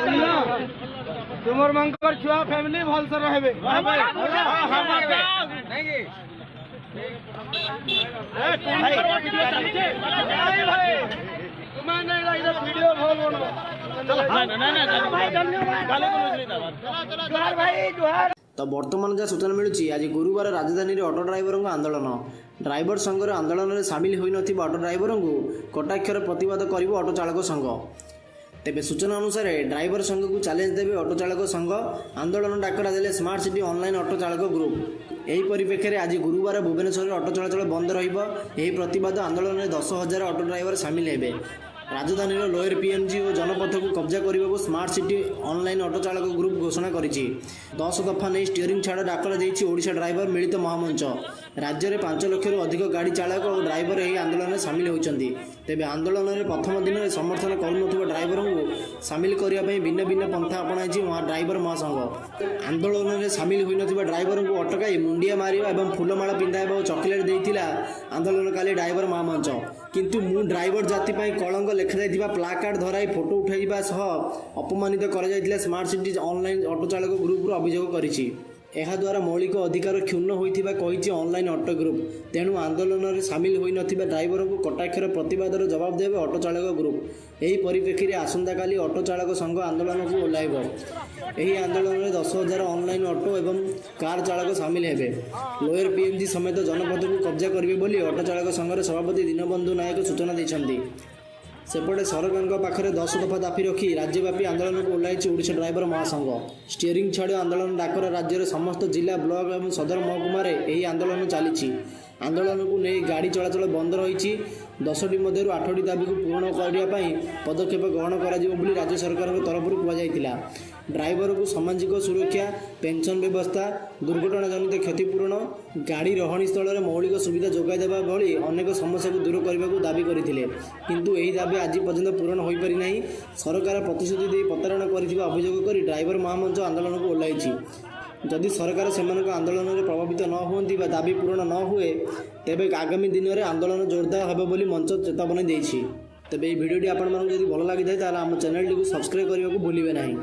ବୁଝିଲ? ତୁମର ମାନଙ୍କର ଛୁଆ ଫ୍ୟାମିଲି ଭଲସେ ରହିବେ। ନାଇଁ ଭାଇ, ତୁମେ ନାଇଁ ଭିଡିଓ ଭଲ ବନବ। ଜୁହାର ଭାଇ, ଜୁହାର। ତ ବର୍ତ୍ତମାନ ଯାହା ସୂଚନା ମିଳୁଛି, ଆଜି ଗୁରୁବାର ରାଜଧାନୀରେ ଅଟୋ ଡ୍ରାଇଭରଙ୍କ ଆନ୍ଦୋଳନ। ଡ୍ରାଇଭର ସଂଘର ଆନ୍ଦୋଳନରେ ସାମିଲ ହୋଇନଥିବା ଅଟୋ ଡ୍ରାଇଭରଙ୍କୁ କଟାକ୍ଷର ପ୍ରତିବାଦ କରିବ ଅଟୋ ଚାଳକ ସଂଘ। ତେବେ ସୂଚନା ଅନୁସାରେ, ଡ୍ରାଇଭର ସଂଘକୁ ଚ୍ୟାଲେଞ୍ଜ ଦେବେ ଅଟୋ ଚାଳକ ସଂଘ। ଆନ୍ଦୋଳନ ଡାକରା ଦେଲେ ସ୍ମାର୍ଟ ସିଟି ଅନଲାଇନ୍ ଅଟୋ ଚାଳକ ଗ୍ରୁପ। ଏହି ପରିପ୍ରେକ୍ଷୀରେ ଆଜି ଗୁରୁବାର ଭୁବନେଶ୍ୱରରେ ଅଟୋ ଚଳାଚଳ ବନ୍ଦ ରହିବ। ଏହି ପ୍ରତିବାଦ ଆନ୍ଦୋଳନରେ 10,000 ଅଟୋ ଡ୍ରାଇଭର ସାମିଲ ହେବେ। ରାଜଧାନୀର ଲୋୟର ପିଏମ୍ଜି ଓ ଜନପଥକୁ କବ୍ଜା କରିବାକୁ ସ୍ମାର୍ଟ ସିଟି ଅନଲାଇନ୍ ଅଟୋ ଚାଳକ ଗ୍ରୁପ ଘୋଷଣା କରିଛି। 10 ଦଫା ନେଇ ଷ୍ଟିଅରିଂ ଛାଡ଼ ଡାକରା ଦେଇଛି ଓଡ଼ିଶା ଡ୍ରାଇଭର ମିଳିତ ମହାମଞ୍ଚ। ରାଜ୍ୟରେ 5 ଲକ୍ଷରୁ ଅଧିକ ଗାଡ଼ି ଚାଳକ ଓ ଡ୍ରାଇଭର ଏହି ଆନ୍ଦୋଳନରେ ସାମିଲ ହୋଇଛନ୍ତି। ତେବେ ଆନ୍ଦୋଳନରେ ପ୍ରଥମ ଦିନରେ ସମର୍ଥନ କରୁନଥିବା ଡ୍ରାଇଭରଙ୍କୁ ସାମିଲ କରିବା ପାଇଁ ଭିନ୍ନ ଭିନ୍ନ ପନ୍ଥା ଆପଣାଇଛି ଡ୍ରାଇଭର ମହାସଂଘ। ଆନ୍ଦୋଳନରେ ସାମିଲ ହୋଇନଥିବା ଡ୍ରାଇଭରଙ୍କୁ ଅଟକାଇ ମୁଣ୍ଡିଆ ମାରିବା ଏବଂ ଫୁଲମାଳ ପିନ୍ଧାଇବା ଓ ଚକୋଲେଟ୍ ଦେଇଥିଲା ଆନ୍ଦୋଳନକାରୀ ଡ୍ରାଇଭର ମହାମଞ୍ଚ। କିନ୍ତୁ "ମୁଁ ଡ୍ରାଇଭର ଜାତି ପାଇଁ କଳଙ୍କ" ଲେଖାଯାଇଥିବା ପ୍ଲାକାର୍ଡ ଧରାଇ ଫଟୋ ଉଠାଇବା ସହ ଅପମାନିତ କରାଯାଇଥିଲା ସ୍ମାର୍ଟ ସିଟି ଅନଲାଇନ୍ ଅଟୋ ଚାଳକ ଗ୍ରୁପର ଅଭିଯୋଗ କରିଛି। ଏହାଦ୍ୱାରା ମୌଳିକ ଅଧିକାର କ୍ଷୁଣ୍ଣ ହୋଇଥିବା କହିଛି ଅନଲାଇନ୍ ଅଟୋ ଗ୍ରୁପ। ତେଣୁ ଆନ୍ଦୋଳନରେ ସାମିଲ ହୋଇନଥିବା ଡ୍ରାଇଭରଙ୍କୁ କଟାକ୍ଷର ପ୍ରତିବାଦର ଜବାବ ଦେବେ ଅଟୋ ଚାଳକ ଗ୍ରୁପ। ଏହି ପରିପ୍ରେକ୍ଷୀରେ ଆସନ୍ତାକାଲି ଅଟୋ ଚାଳକ ସଂଘ ଆନ୍ଦୋଳନକୁ ଓହ୍ଲାଇବ। ଏହି ଆନ୍ଦୋଳନରେ 10,000 ଅନଲାଇନ୍ ଅଟୋ ଏବଂ କାର୍ ଚାଳକ ସାମିଲ ହେବେ। ଲୋୟର ପିଏମ୍ଜି ସମେତ ଜନପଥକୁ କବ୍ଜା କରିବେ ବୋଲି ଅଟୋ ଚାଳକ ସଂଘର ସଭାପତି ଦୀନବନ୍ଧୁ ନାୟକ ସୂଚନା ଦେଇଛନ୍ତି। ସେପଟେ ସରକାରଙ୍କ ପାଖରେ 10 ଦଫା ଦାବି ରଖି ରାଜ୍ୟବ୍ୟାପୀ ଆନ୍ଦୋଳନକୁ ଓହ୍ଲାଇଛି ଓଡ଼ିଶା ଡ୍ରାଇଭର ମହାସଂଘ। ଷ୍ଟିଅରିଂ ଛାଡ଼ ଆନ୍ଦୋଳନ ଡାକରା। ରାଜ୍ୟର ସମସ୍ତ ଜିଲ୍ଲା, ବ୍ଲକ ଏବଂ ସଦର ମହକୁମାରେ ଏହି ଆନ୍ଦୋଳନ ଚାଲିଛି। ଆନ୍ଦୋଳନକୁ ନେଇ ଗାଡ଼ି ଚଳାଚଳ ବନ୍ଦ ରହିଛି। 10ଟି ମଧ୍ୟରୁ ଆଠଟି ଦାବିକୁ ପୂରଣ କରିବା ପାଇଁ ପଦକ୍ଷେପ ଗ୍ରହଣ କରାଯିବ ବୋଲି ରାଜ୍ୟ ସରକାରଙ୍କ ତରଫରୁ କୁହାଯାଇଥିଲା। ଡ୍ରାଇଭରକୁ ସାମାଜିକ ସୁରକ୍ଷା, ପେନ୍ସନ୍ ବ୍ୟବସ୍ଥା, ଦୁର୍ଘଟଣାଜନିତ କ୍ଷତିପୂରଣ, ଗାଡ଼ି ରହଣି ସ୍ଥଳରେ ମୌଳିକ ସୁବିଧା ଯୋଗାଇ ଦେବା ଭଳି ଅନେକ ସମସ୍ୟାକୁ ଦୂର କରିବାକୁ ଦାବି କରିଥିଲେ। କିନ୍ତୁ ଏହି ଦାବି ଆଜି ପର୍ଯ୍ୟନ୍ତ ପୂରଣ ହୋଇପାରିନାହିଁ। ସରକାର ପ୍ରତିଶ୍ରୁତି ଦେଇ ପ୍ରତାରଣା କରିଥିବା ଅଭିଯୋଗ କରି ଡ୍ରାଇଭର ମହାମଞ୍ଚ ଆନ୍ଦୋଳନକୁ ଓହ୍ଲାଇଛି। ଯଦି ସରକାର ସେମାନଙ୍କ ଆନ୍ଦୋଳନରେ ପ୍ରଭାବିତ ନ ହୁଅନ୍ତି ବା ଦାବି ପୂରଣ ନ ହୁଏ, ତେବେ ଆଗାମୀ ଦିନରେ ଆନ୍ଦୋଳନ ଜୋରଦାର ହେବ ବୋଲି ମଞ୍ଚ ଚେତାବନୀ ଦେଇଛି। ତେବେ ଏହି ଭିଡ଼ିଓଟି ଆପଣମାନଙ୍କୁ ଯଦି ଭଲ ଲାଗିଥାଏ, ତାହେଲେ ଆମ ଚ୍ୟାନେଲଟିକୁ ସବସ୍କ୍ରାଇବ୍ କରିବାକୁ ଭୁଲିବେ ନାହିଁ।